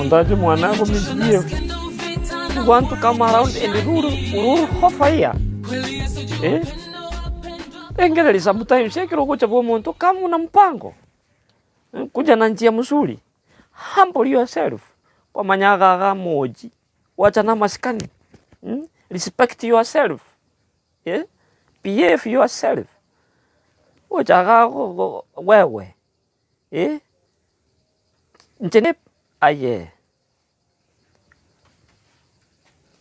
Montaje mwanako misbehave. You want to come around and rule over here. Eh? Engereri sometimes ekero ogocha bwa omonto kama una mpango. Kuja na njia mzuri. Humble yourself. Kwamanya iga iga moji. Gwacha na amasikani. Respect yourself. Eh? Behave yourself. Gocha iga wewe. Eh? Inche ne aye.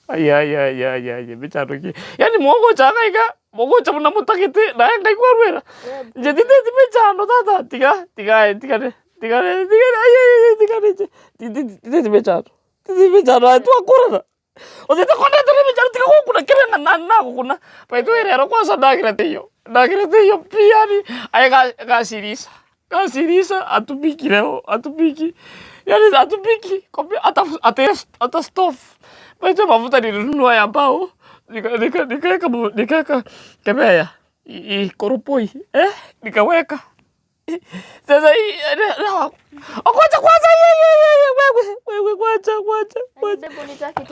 Aye aye aye aye aye mechando ki. Yaani mogocha iga iga, mogocha buna motagete naye nkaigwarwera. Inche tinteti mechando tata, tiga tiga aye tigane tigane tigane aye aye aye tigane inche tinteti mechando, tinteti mechando aye twakorana. Otagete kondetera emechando tiga gokuna kere ng'a na nagokuna, by the way rero kwanza ndagera teiyo, ndagera teiyo pi yaani aye ga gasirisa. Gasirisa hatupiki leo, hatupiki. Yaani hatupiki kwambia hata hata hata stove. By the way mafuta nilinunua ya mbao, nikaweka nikaweka kemea ikoropoi eh, nikaweka. Sasa hii ngoja kwanza wewe wewe ngoja ngoja ngoja.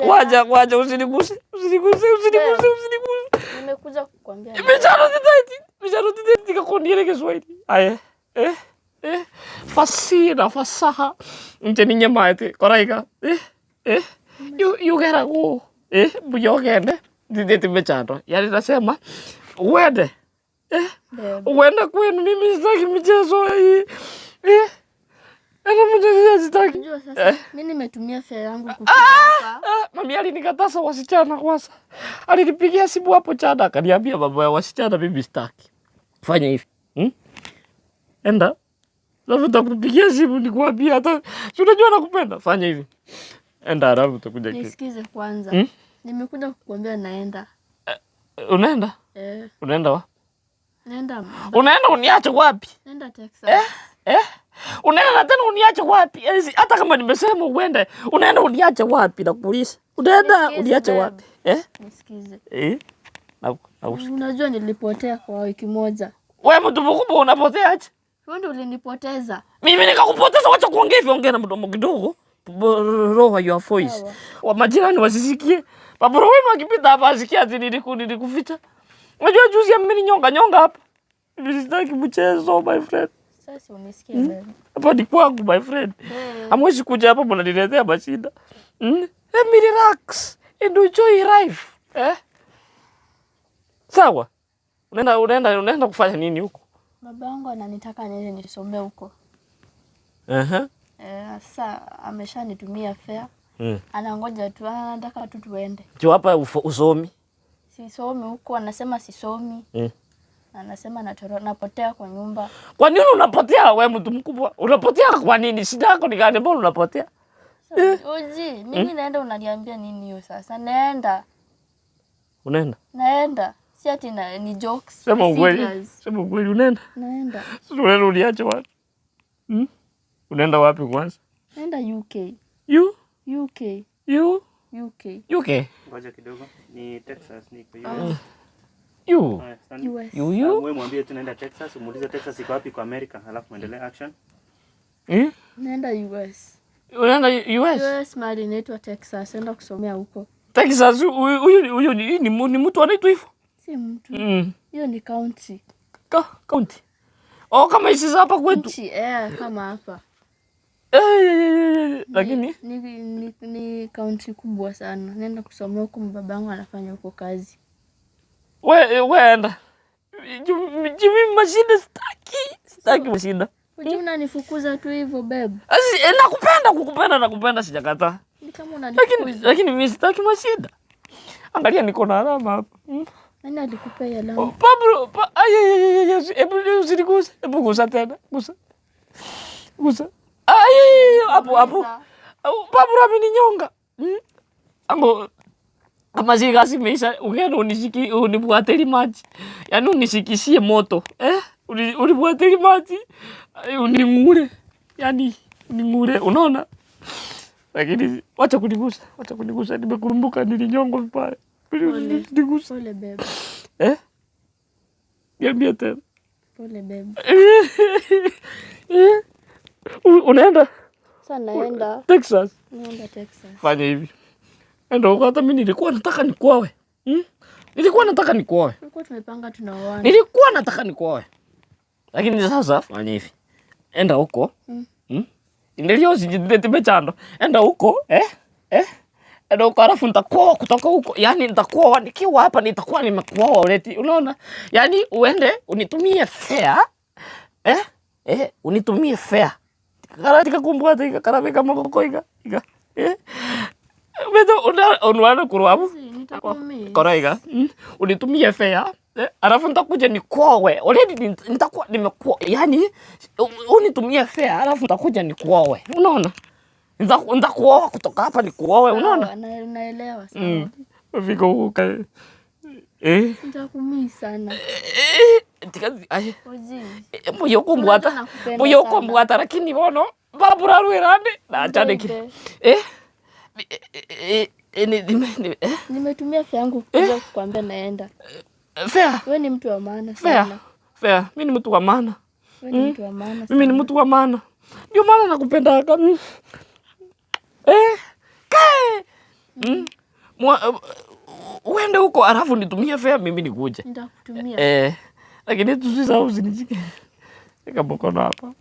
Ngoja ngoja usiniguse usiniguse usiniguse usiniguse. Nimekuja kukwambia. Michano titaiti michano titaiti kakoniere Kiswahili. Aye. Eh eh fasihi na fasaha inche ninyamaete kora iga eh eh you you gotta go eh mbuya ogende tindeti mechando yaani nasema uende eh uende kwenu mimi sitaki michezo hii eh Yaani mchezo sitaki. Unajua sasa mimi nimetumia fare yangu kufika Ah, hapa. ah, mami alinikataza wasichana kwanza. Alinipigia simu hapo jana akaniambia mambo ya wasichana mimi sitaki. Fanya hivi. Enda. Alafu nitakupigia simu nikuambie hata si unajua nakupenda. Fanya hivi. Enda alafu utakuja kesho. Nisikize kwanza. Hmm? Nimekuja kukuambia naenda. Unaenda? Eh. Unaenda wapi? Naenda. Unaenda uniache wapi? Naenda Texas. Eh? Eh? Unaenda na tena uniache wapi? Hata kama nimesema uende, unaenda uniache wapi nakuuliza? Unaenda Nisikize, uniache babe. wapi? Eh? Nisikize. Eh? Na na Unajua nilipotea kwa wiki moja. Wewe mtu mkubwa unapotea aje? Wewe ndio ulinipoteza. Mimi nikakupoteza, wacha kuongea hivyo, ongea na mdomo kidogo. Lower your voice. Sawa. Wa majirani wasisikie. Baburo wenu akipita hapa asikie ati nilikuficha. Unajua juzi ameninyonga nyonga hapa. Mimi sitaki mchezo my friend. Sasa unisikie babe. Hapa ni kwangu my friend. Babe. Hamwezi kuja hapa mnaniletea mashida. Let me relax and enjoy life. Eh? Sawa. Unaenda kufanya nini huko? Baba yangu ananitaka niende nisomee huko. Sasa ameshanitumia fare. Anangoja tu, anataka tu tuende. Juu hapa usomi? Sisomi huko, anasema sisomi. Anasema napotea kwa nyumba. Kwa nini unapotea wewe mtu mkubwa? Unapotea kwa nini? Shida yako ni gani? Mbona unapotea? Oji, mimi naenda unaniambia nini hiyo sasa? Naenda. Unaenda? Naenda. Si ati ni jokes. Sema Ni ukweli. serious. Sema ukweli unaenda? Naenda. Sasa unaenda uniache wapi? Unaenda wapi kwanza? Naenda UK. You? UK. You? UK. UK. Ngoja kidogo. Ni Texas, ni kwa US. You. Haya, Stanley. US. You, you? Wewe mwambie tu naenda Texas, umuulize Texas iko wapi kwa America, alafu muendelee action. Naenda US. Unaenda US? US mahali inaitwa Texas, naenda kusomea huko. Texas, huyu ni mtu anaitwa hivyo? Si mtu. Hiyo ni county. County. Oh, kama hizi za hapa kwetu. Nchi, kama hapa. Lakini Ni county kubwa sana. Naenda kusomea huko, babangu anafanya huko kazi. We enda. Mimi mashida sitaki. Sitaki mashida. Unajua unanifukuza tu hivyo babe. Asi nakupenda, kukupenda nakupenda sijakataa. Ni kama unanifukuza. Lakini mimi sitaki mashida. Angalia niko na alama hapa. Nani alikupa hiyo alama? Oh, Pablo, ay, ay, ay, ay, ay, hebu usiniguse. Hebu gusa tena. Gusa. Gusa. Ay, ay, ay, hapo, hapo. Au, Pablo ameninyonga. Ango, kama si kazi imeisha, ukienda unifuatili maji. Yaani unishikishie moto. Unifuatili maji. Ay, uning'ure. Yaani, uning'ure. Unaona? Lakini wacha kunigusa, wacha kunigusa. Nimekumbuka nilinyongwa vibaya. Pole. Nigusa. Pole babe. Niambie tena. Pole babe. Unaenda? Sasa naenda. Texas. Naenda Texas. Fanya hivi. Enda huko, hata mimi nilikuwa nataka nikuoe. Hmm? Nilikuwa nataka nikuoe. Tulikuwa tumepanga tunaoana. Nilikuwa nataka nikuoe. Lakini sasa fanya hivi. Enda huko. Mm. Hmm? Nilio sijitete mechando. Enda huko, eh? Eh? Enda huko alafu nitakuoa kutoka huko. Yaani nitakuoa nikiwa hapa, nitakuwa nimekuoa already. Unaona? Yaani uende unitumie fare. Eh? Eh, unitumie fare. Kara kumbwa ika kara kama koko ika. Ika. Eh? Beto una unwana kurwabu. Nitakumiss. Kora ika. Unitumie fare. Eh, alafu nitakuja nikuoe. Already nitakuwa nimekuoa. Yaani unitumie fare alafu nitakuja nikuoe. Unaona? Nitakuoa kutoka hapa nikuoe, unaona? Sawa, naelewa sawa. Fika huko. Eh. Nitakumiss sana. Eh, tika ay. Oji. Moyo mbwata. Unajua nakupenda Moyo sana. mbwata lakini bono babura rwirande na chaniki. Baby. Eh? Eh, eh, ni ni eh Nimetumia fare yangu kuja kukwambia naenda. Fare. Wewe ni mtu wa maana Fare. sana. Fare. Mimi ni mtu wa maana. Wewe ni mtu wa maana Mimi ni sana. mtu wa maana. Ndio maana nakupenda. Eh, kae. Mm. Uende huko alafu nitumie fare mimi nikuje. Nitakutumia. Eh, lakini tusisahau usinishike. Weka mkono hapa.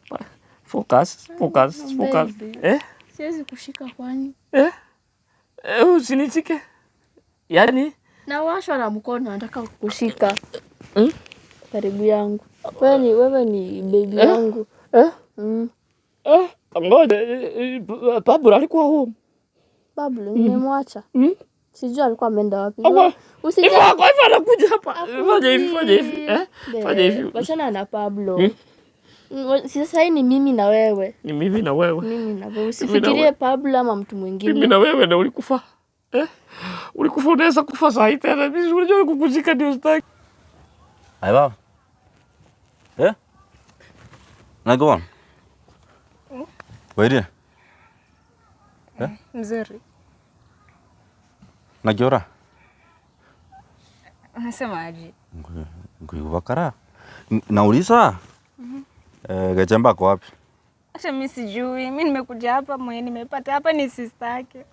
Focus, focus, focus. Baby. Eh? Siwezi kushika kwani. Eh? Eh, usinishike. Yaani Nawashwa na mkono, nataka kukushika. Mm? Karibu yangu. Wewe ni baby yangu. Eh? Mm. Eh, ngoja, Pablo alikuwa home. Pablo nimemwacha. Mm? Sijui alikuwa ameenda wapi. Akwa- Usije Hivyo ako hivyo anakuja hapa. Fanya hivi, fanya hivi. Eh? Fanya hivi. Wachana na Pablo. Mm. Sasa hii ni mimi na wewe. Ni mimi na wewe. Mimi na wewe. na Usifikirie wewe. Pablo ama mtu Mimi mwingine. na wewe na ulikufa. Eh? Ulikufa, unaweza kufa saa hii tena. Mimi unajua kukuzika ndio sitaki. Hai baba. Eh? Na go on. Waire. Mzuri. Na giora. Unasemaje? Ngui bakara. Nauliza. Eh, Gachemba ako wapi? Hata mi sijui. Mi nimekuja hapa mwenye nimepata hapa ni sister yake.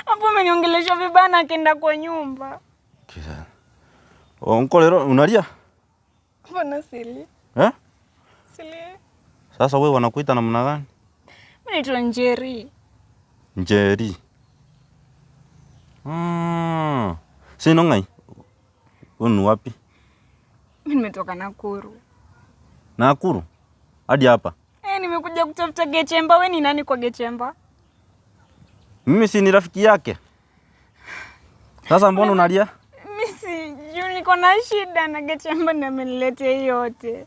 Hapo ameniongelesha vibaya na akaenda kwa nyumba. Kisa. Onko lero unalia? Mbona sili? Eh? Sili. Sasa wewe wanakuita namna gani? Mi naitwa Njeri. Njeri. Sino ngai? Wewe ni wapi? Mi nimetoka Nakuru. Nakuru. Hadi hapa. Eh, nimekuja kutafuta Gechemba. We ni nani kwa Gechemba? Mimi si ni rafiki yake. Sasa mbona unalia? Mi sijui, niko na shida na Gechemba ndio ameniletea hii yote.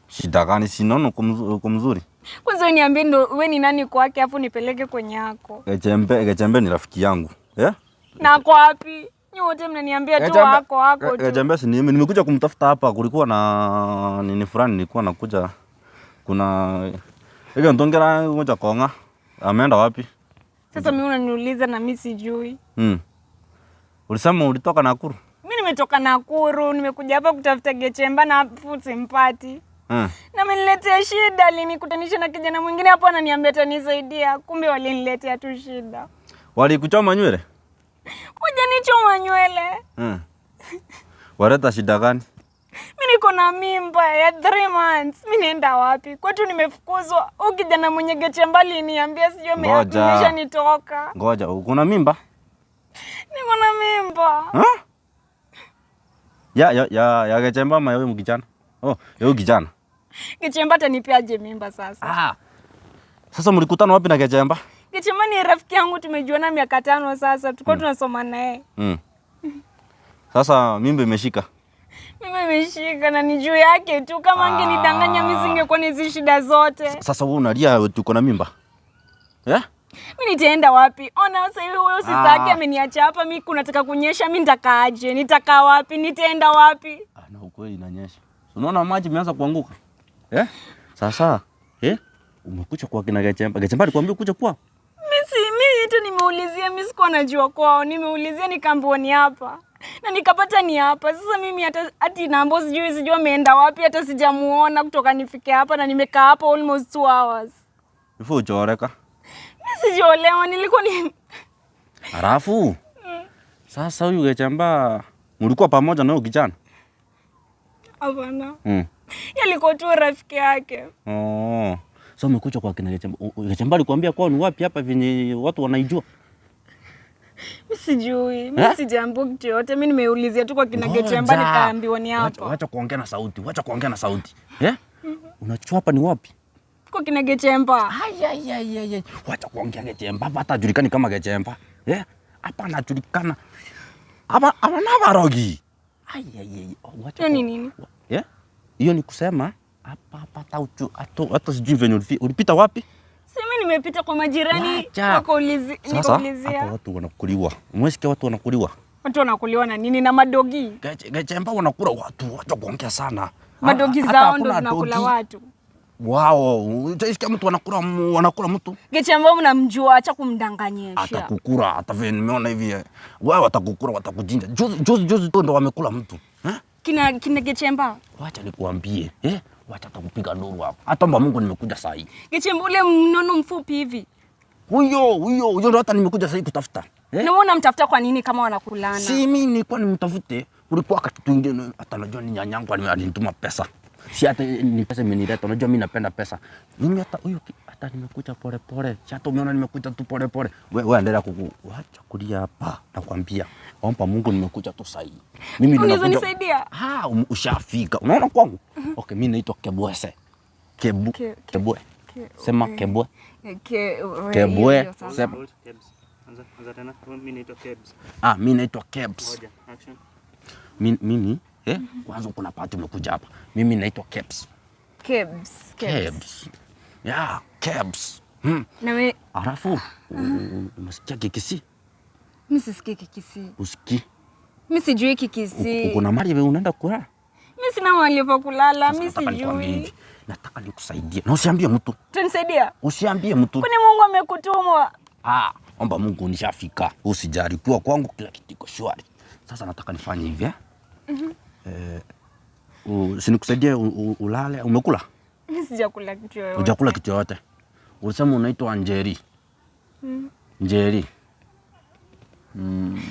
Shida gani? Sinono uko mzuri. Kwanza wewe niambie ndo we ni nani kwake afu nipeleke kwenye yako. Gechembe ni rafiki yangu. Eh? Na ako wapi? Nyi wote mnaniambia tu wako wako tu. Gechembe si nimekuja kumtafuta hapa, kulikuwa na nini fulani nilikuwa nakuja, kuna ile ndongera ngoja konga. Ameenda wapi? Sasa mimi unaniuliza na mimi sijui. Ulisema ulitoka Nakuru? Mimi nimetoka Nakuru, nimekuja hapa kutafuta Gechemba na afu simpati. Na ameniletea shida, alinikutanisha na kijana mwingine hapo ananiambia atanisaidia, kumbe waliniletea tu shida. Walikuchoma nywele? Kuja nichoma nywele. Waleta shida gani? Mimi niko na mimba ya 3 months. Mimi naenda wapi? Kwetu nimefukuzwa. Huyu kijana mwenye Gechemba aliniambia sijui Ngoja. ameshanitoka. Ngoja, uko na mimba? Niko na mimba. Ha? Ya Gechemba ama ya huyu kijana? Oh, ya huyu kijana. Gechemba atanipiaje mimba sasa? Ah. Sasa mlikutana wapi na Gechemba? Gechemba ni rafiki yangu, tumejuana miaka 5 sasa, tulikuwa tunasoma naye. Sasa mimba imeshika. Mimba imeshika na ni juu yake tu. Kama angenidanganya mimi singekuwa na hizi shida zote. Sasa wewe unalia uko na mimba? Eh? Mimi nitaenda wapi? Ona sasa hivi huyo sister yake ameniacha hapa, mimi kunataka kunyesha, mimi nitakaaje? Nitakaa wapi? Nitaenda wapi? Ah, na ukweli inanyesha. Unaona maji imeanza kuanguka. Eh? Sasa, eh? Umekuja kwa kina Gechemba. Gechemba alikwambia kuja kwa? Mimi si mimi tu nimeulizia, mimi sikuwa najua kwao. Nimeulizia nikaambiwa ni hapa. Na nikapata ni hapa. Sasa mimi hata ati naambo sijui ameenda wapi, hata sijamuona kutoka nifike hapa na nimekaa hapa almost 2 hours. Before uchoreka. Mimi sijaolewa, nilikuwa ni Alafu sasa huyu Gachemba mlikuwa pamoja na huyo kijana? Hapana. Yalikuwa tu rafiki yake. Oh. So umekuja kwa kina Gachemba. Gachemba alikwambia kwao ni wapi hapa venye watu wanaijua? Mimi sijui. Mimi sijaambiwa kitu yote. Mimi nimeulizia tu kwa kina Gachemba nikaambiwa ni hapa. Wacha kuongea na sauti. Wacha kuongea na sauti. Eh? Unachua hapa ni wapi? Kwa kina Gachemba. Ai ai ai ai. Wacha kuongea Gachemba. Hapa hata hajulikani kama Gachemba. Eh? Hapa anajulikana. Hapa hapa na barogi. Ai ai ai. Wacha. Hiyo ni nini? Eh? Hiyo ni kusema hapa hapa hata hata sijui venye ulipita wapi? Si mimi nimepita kwa majirani nikaulizia. Hapa watu wanakuliwa. Umesikia watu wanakuliwa? Watu wanakuliwa na nini? Na madogi. Gachemba wanakula watu, wacha kuongea sana. Madogi zao ndo zinakula watu. Wao, utasikia mtu wanakula mtu. Gachemba mnamjua, acha kumdanganyesha. Atakukura, hata vile nimeona hivi. Wao watakukura, watakujinja. Juzi juzi tu ndo wamekula mtu. Eh? Kina Gachemba. Wacha nikuambie, eh? Wacha atakupiga nuru hapo. Hata omba Mungu nimekuja saa hii. Gachemba ule mnono mfupi hivi. Huyo huyo ndo hata nimekuja saa hii kutafuta. Eh? Na wewe unamtafuta kwa nini kama wanakulana? Si mimi nilikuwa nimtafute, kulikuwa kitu kingine hata najua ni nyanyangu alinituma pesa. Si hata ni pesa imenileta, unajua mimi napenda pesa. Mimi hata huyo hata nimekuja pole pole. Si hata umeona nimekuja tu pole pole. Wewe endelea wacha kulia hapa nakwambia. Omba Mungu nimekuja tu saa hii. Mimi ninakuja. Unisaidia? Ah, ushafika. Unaona kwangu? Okay, mimi naitwa Kebwese. Kebwe. Sema Kebwe. Kebwe. Sema. Anza tena. Mimi naitwa Kebs. Ah, mimi naitwa Kebs. Ngoja, action. Mimi kwanza kuna party umekuja hapa. Mimi naitwa Kebs. Kebs. Kebs. Yeah, Kebs. Na wewe alafu unasikia Kikisi? Mimi sisikii Kikisi. Usikii? Mimi sijui Kikisi. Uko na mali wewe unaenda kulala? Mimi sina mahali pa kulala, mimi sijui. Nataka nikusaidie. Na usiambie mtu. Utanisaidia? Usiambie mtu. Kwani Mungu amekutumwa? Ah, omba Mungu nishafika. Usijali, kwa kwangu kila kitu iko shwari. Sasa nataka nifanye hivi eh? Sinikusaidie ulale. Umekula? Mimi sijakula kitu yoyote. Hujakula kitu yoyote. Ulisema unaitwa Njeri. Njeri.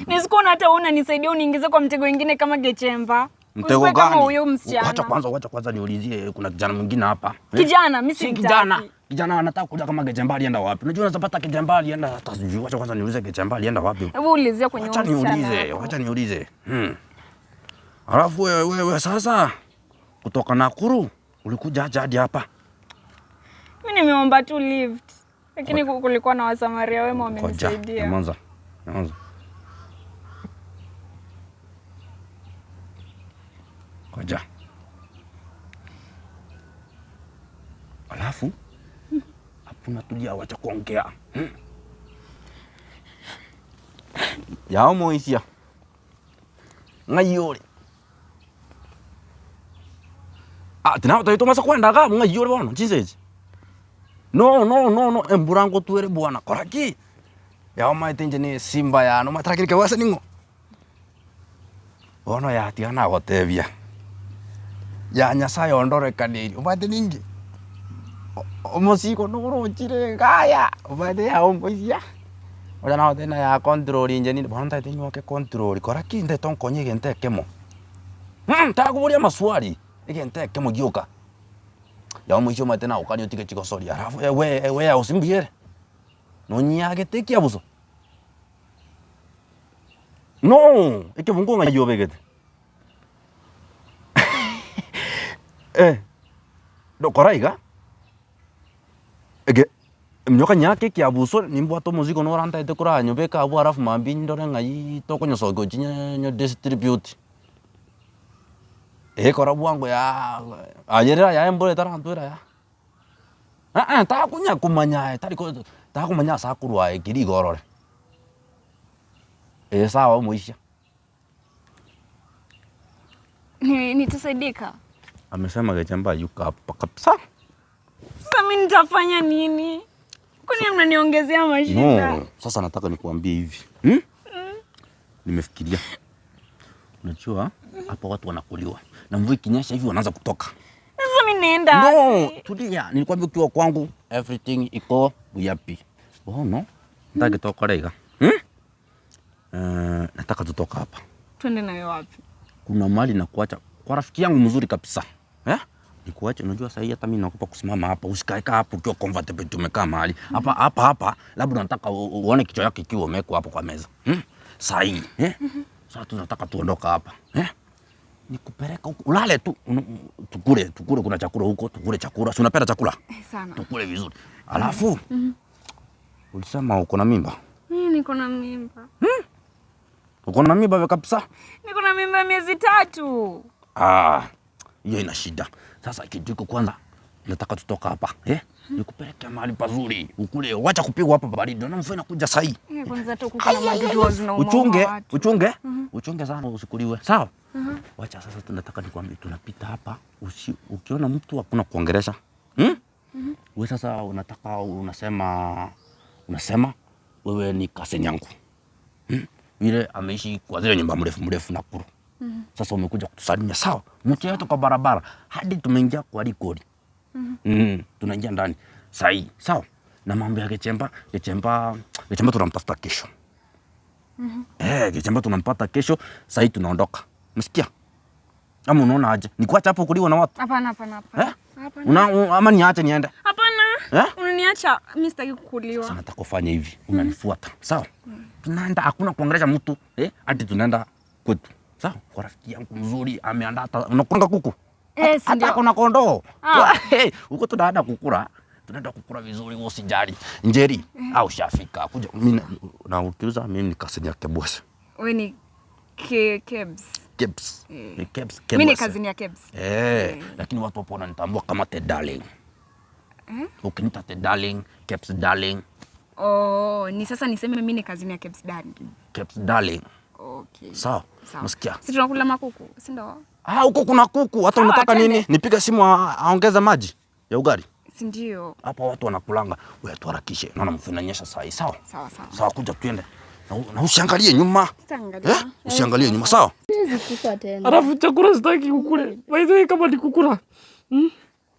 Nisikuona hata wewe unanisaidia uniingize kwa mtego mwingine kama Gachemba. Mtego gani? Huyo msichana. Wacha kwanza niulizie kuna kijana mwingine hapa. Kijana, mimi si kijana. Kijana anataka kuja kama Gachemba alienda wapi? Unajua unaweza pata Gachemba alienda hata sijui. Wacha kwanza niulize Gachemba alienda wapi. Hebu ulizia kwenye msichana. Wacha niulize. Alafu wewe sasa kutoka Nakuru ulikuja aje hadi hapa? Mimi nimeomba tu lift. Lakini kulikuwa na Wasamaria wema wamenisaidia. Mwanza. Koja. Alafu hapo natulia, wacha kuongea. Yao moisia. Ngayori. Ah, tena utaitoma kwenda ka ngayori bwana, chinseji. No, emburango tuere bwana. Koraki. Yao maite nje simba ya no matrakiri kewasa ningo. Ono ya tiana gotebia. Ya Nyasaye ondorekaniri. Umate ningi. Omusiko norochire gaya. Umate ya omboisia. Oja na tena ya control inje ni bwana ndaite nyoke control. Koraki nde tonkonye gente kemo. Takuburia maswali. Egente kemo gioka. Ya omwisho mate na ukani otike chikosori. Alafu ewe ya usimbiere. Nonyagete kiabuso. No, ekebungo nga yobegete. Dokoraiga. Ege mnyoka nyake kiabuso nimbwato muziko noranta ete kura nyobeka abu alafu mambi ndore ngai tokonyosogo chinyo distribute. Kora bwango ya ayerera ya embole tarantwera ya. Takunya kumanya tariko takumanya sakurwa ekiri gorore. Sawa mwisha. Nitasaidika. Amesema Gachemba yuko hapa kabisa. Sasa mimi nitafanya nini? Kwani mnaniongezea mashida? No, sasa nataka nikuambie hivi. Nimefikiria. Unajua hapa watu wanakuliwa. Na mvua ikinyesha hivi wanaanza kutoka. Sasa mimi naenda. No, tulia. Nilikwambia ukiwa kwangu everything iko happy. Bono ntagete tokore iga. Nataka tutoka hapa. Twende nawe wapi? Kuna mali na kuacha kwa rafiki yangu mzuri kabisa. Eh? Nikuache, unajua sasa hata mimi naogopa kusimama hapa. Usikae hapo ukiwa comfortable tumekaa mahali. Hapa hapa hapa labda unataka uone kichwa yako ikiwa umewekwa hapo kwa meza. Sasa hii, eh? Sasa tunataka tuondoka hapa. Eh? Nikupeleka huko ulale tu, tukule kuna chakula huko, tukule chakula. Si unapenda chakula? Sana. Tukule vizuri. Alafu ulisema uko na mimba? Mimi niko na mimba. Uko na mimba kabisa? Niko na mimba miezi 3. Ah, hiyo ina shida. Sasa kitu iko kwanza, nataka tutoka hapa. Nikupeleke mahali pazuri. Ukule, wacha kupigwa hapa baridi. Na mvua inakuja saa hii. Kwanza tu kuko na madudu zinauma. Uchunge, uchunge. Uchunge sana usikuliwe. Sawa? Wacha sasa tunataka nikwambie tunapita hapa. Ukiona mtu hakuna kuongelesha. Wewe sasa unataka unasema wewe ni cousin yangu. Yule ameishi kwa zile nyumba mrefu mrefu Nakuru. Sasa umekuja kutusalimia, sawa? Mtu yetu kwa barabara hadi tumeingia kwa likoli. Tunaingia ndani. Sahi, sawa? Na mambo ya Gechemba, Gechemba tunamtafuta kesho. Gechemba tunampata kesho, sahi tunaondoka. Msikia? Ama unaona aje? Nikuacha hapo kuliwa na watu? Hapana, hapana, hapana. Hapana. Ama niache niende? Hapana. Unaniacha, mimi sitaki kukuliwa. Sasa nataka kufanya hivi, unanifuata. Sawa? Tunaenda, hakuna kuongelesha mtu, hadi tunaenda kwetu. Sawa? Kwa rafiki yangu mzuri ameandaa unakulanga kuku? Hata kuna kondoo. Huko tunaenda kukula. Tunaenda kukula vizuri, usijali. Njeri, au shafika. Kuja mimi na ukiuza mimi ni cousin yake boss. Wewe ni Kebs. Kebs. Ni Kebs. Mimi ni cousin ya Kebs. Lakini watu wapo wananitambua kama The Darling. Ukiniita The Darling, Kebs Darling. Oh, ni sasa niseme mimi ni cousin ya Kebs Darling. Kebs Darling. Okay. Sawa. Msikia. Si tunakula makuku, si ndio? Ah, huko kuna kuku. Hata unataka nini? Nipige simu aongeze maji ya ugali. Si ndio? Hapa watu wanakulanga. Wewe tuharakishe. Naona mvua inanyesha saa hii, sawa? Sawa sawa. Sawa, kuja tuende. Na usiangalie nyuma. Sitaangalia. Usiangalie nyuma, sawa? Siwezi kufa tena. Alafu chakula sitaki kukule. By the way kama ni kukula.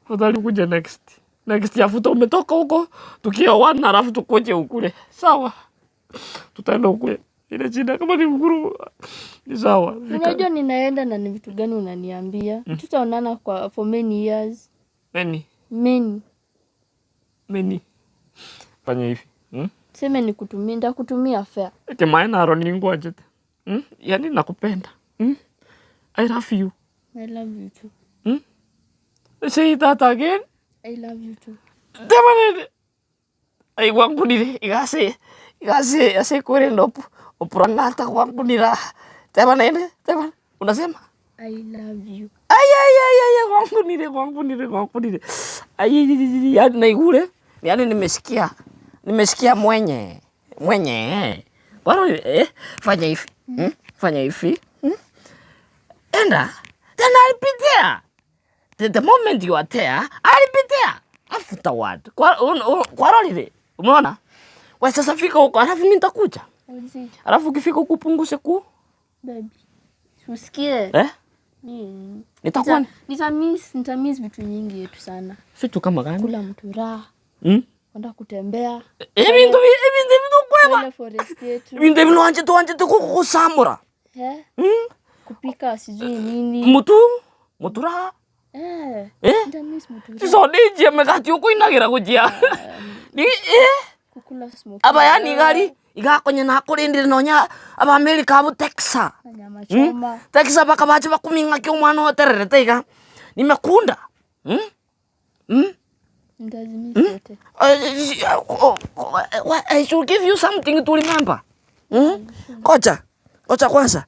Afadhali kuja next. Next afuta umetoka huko tukioana alafu tukuje ukule. Sawa? Tutaenda ukule. Ile jina kama ni mkuru ni sawa. Unajua ninaenda na ni vitu gani unaniambia? Tutaonana kwa for many years. Many. Many. Many. Fanya hivi. Sema nikutumie, nitakutumia fare. Kemaena aro ningoje. Yaani nakupenda. I love you. I love you too. Say that again. I love you too. Demanene. Ai wangunire igase igase ase kore ndopo. Upurangata kwangunira. Temanene, teman. Unasema? I love you. Ay ay ay ay kwangunire kwangunire kwangunire. Ai yaani naigure. Yaani nimesikia. Nimesikia mwenye. Mwenye. Bwana fanya hivi. Fanya hivi. Enda. Tena alipitia. The moment you are there, alipitia. Afterward. Kwa roli. Umeona? Wewe sasa fika huko alafu mimi nitakuja. Alafu ukifika huko punguze ku. Baby. Usikie. Mimi nitakuwa nitamiss vitu nyingi yetu sana. Vitu kama gani? Kula mtura. Kwenda kutembea. Ebintu kweba. Forest yetu. Ebintu bino anje tuanje tukukusamura. Kupika sijui nini. Mutura. Nitamiss mutura. Sisonije mekati uko inagira kujia. Ni Kukula smoky. Aba yani gari igakonye nakurindire nonya aba America abo Texas. Nyama choma. Texas bakabache bakuminga ki omwana otererete iga. Nimekunda. Nitazimiss yote. I should give you something to remember. Kocha. Kocha kwanza.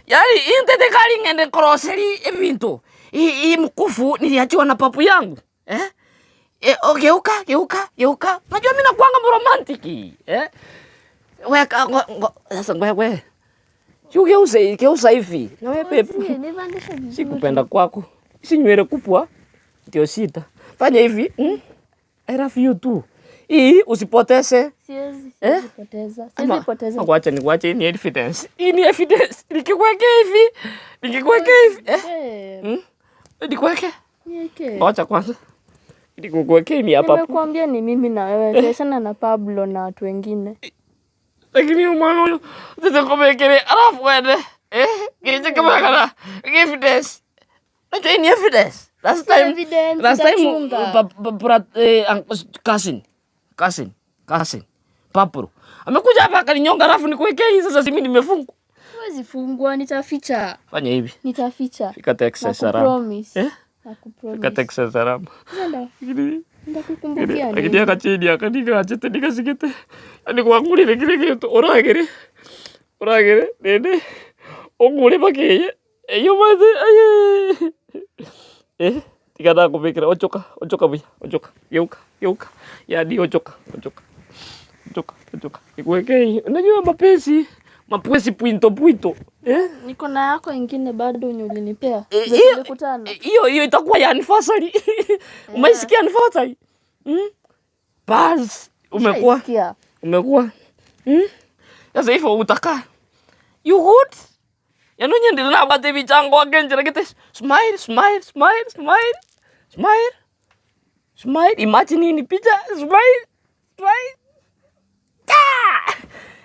Yaani intete kali ngende kroseri ebintu. Hii mkufu niliachiwa na papu yangu. Geuka, geuka, geuka. Unajua mimi nakuanga romantic. Weka sasa wewe. Geuza, geuza hivi. Na wewe pepe. Sikupenda kwako. Si nywele kubwa ndio shida. Fanya hivi. I love you too. Hii usipoteze. Siwezi poteza. Siwezi poteza. Ngoja nikuache, ni evidence. Hii ni evidence. Nikikuweke hivi. Nikikuweke hivi. Nikuweke. Niweke. Ngoja kwanza. Nikukuwekeni hapa. Nimekuambia ni mimi na wewe, tuachana na Pablo na watu wengine. Lakini omwana oyo tetekobekere alafu wende kinje kama kana evidence. Najua hii ni evidence. Last time Evidence, last time itachunga. Cousin cousin cousin Pablo amekuja hapa akaninyonga, alafu nikuwekee hii sasa, mimi nimefungwa. Huwezi fungwa, nitaficha. Fanya hivi. Nitaficha. Fika Texas salama. Nakupromise. Eh? Fika Nakupromise. Texas salama. Nenda. Ndakukumbukia Lakini nini? akachini akanikachete nikasigete. Yani kwangurire kile kintu oragere. Oragere nene. Ongure bakeye. Eyo maze aye. Tiga nakubikira ochoka ochoka buya ochoka geuka geuka. Yani ochoka ochoka. Ochoka ochoka. Nikuwekee. Unajua mapenzi mapenzi pwinto pwinto. Eh? Niko na yako ingine bado yenye ulinipea. Eh, Vile hiyo- tulikutana. Hiyo hiyo itakuwa ya anniversary. Umeisikia anniversary? Mm? Bas, umekuwa Ushaisikia? umekuwa. Mm? Sasa hivyo utakaa. You good? Yaani nyende na bate bichango akenjira kete smile smile smile smile smile smile imagine ni picha smile smile. Ah!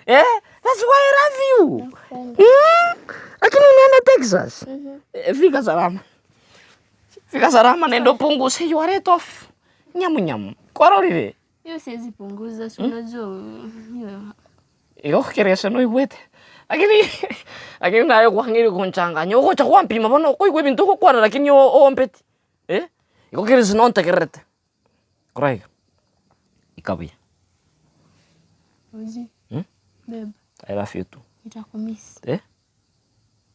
Eh, that's why I love you. Nakupenda. Mm? Lakini unaenda Texas. Fika salama. Fika salama nendo punguze your rate of nyamu nyamu. Kwarorire. Hiyo siwezi punguza, si unajua hiyo. Igo kerese no igwete. Lakini lakini nayo kwangiri kunchanganya. Ugocha kwampima bono koigwe bintu gokwana lakini ompeti. Eh? Igo kerese no ntegerete. Koraiga. Ikabuya. Uzi. Hmm? Babe, I love you too. nitakumiss. Eh?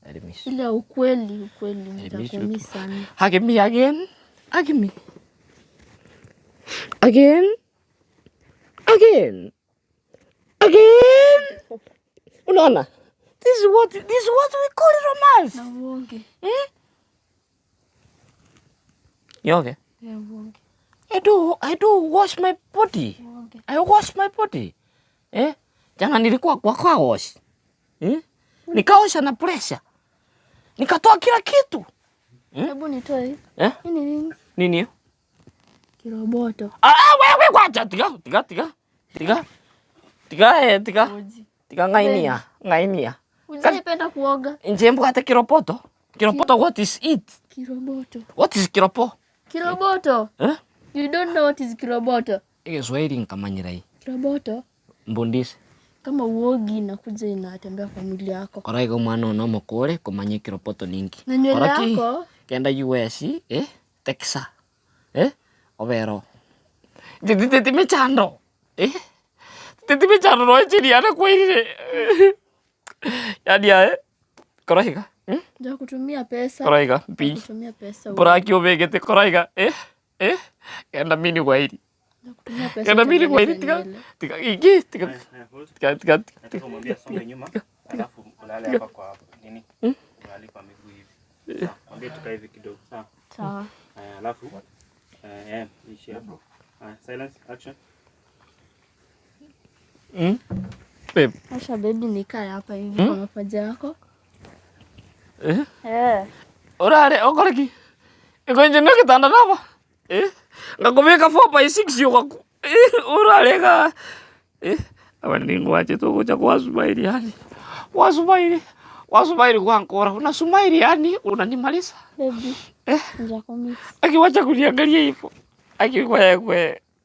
I miss you. Ile ya ukweli, ukweli I miss you nitakumiss too. sana. Hug me again. Hug me. Again. Again. Again. Unaona? This is what we call romance. Na uoge. Nioge. Eh, uoge. I do wash my body. Uoge. I wash my body. Eh? Jana nilikuwa kwa car wash. Eh? Nikaosha na pressure. Nikatoa kila kitu. Hebu nitoe. Eh? Hii ni nini? Nini hiyo? Kiroboto. Ah, ah, wewe wacha tiga tiga tiga. Tiga. Tiga tiga. Uji. Tiga ngainia, ngainia. Ujaipenda kuoga? Nje mbwate kiroboto. Kiroboto what is it? Kiroboto. What is kiropo? Kiroboto. Eh? You don't know what is kiroboto. Igiswahili nkamanyira hii. Kiroboto Mbundise. kama uogi inakuja inatembea kwa mwili yako. Koraiga omwana ono omokore komanya ekiropoto ninki. Na nywele Koraki, yako kenda US, Texas, obero. Tete mechando. Tete mechando no chini ana kwirire. Yani ae. Koraiga. ndio kutumia pesa. Koraiga pi. Kutumia pesa. Boraki obegete koraiga. Kenda mini gwairi. Ndio kutumia pesa. Kenda mini gwairi utengeneze tiga nywele. tiga iki tiga Haya, hold. tiga tiga. Nataka umwambie asonge nyuma, alafu ulale hapa kwa nini? Ulale kwa miguu hivi. Sawa, mwambie tukae hivi kidogo. Sawa. Sawa. Haya, alafu ishi hapo. Haya, silence, action. Babe. Asha baby nikae hapa hivi kwa mapaja yako. Eh? Eh. Urare okoreki. Iko nje no kitanda naba. Ngakubika 4 by 6 yokaku. Urarega. Awa ningwache tu kuja kwa Sumaili yani. Kwa Sumaili. Kwa Sumaili kwa nkora. Una Sumaili yani unanimaliza. Baby. Nitakumiss. Akiwacha kuniangalia hivyo. Akiwa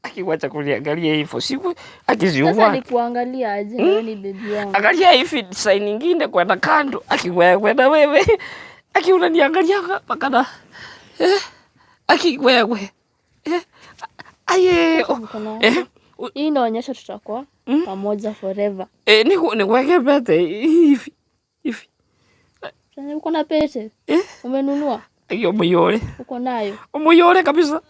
akiwacha kuniangalia hivyo. Siku Sasa akiziua. nikuangalia aje na wewe ni baby wangu. Angalia hivi design nyingine kwenda kando. Akiwewe na wewe. Aki unaniangalia mpaka na akiwewe. Aye. Oh. Mkono wako. Hii inaonyesha tutakuwa pamoja forever. Niweke pete hivi. Hivi. Sasa uko na pete? Umenunua? Hiyo muyore. Uko nayo? Muyore kabisa.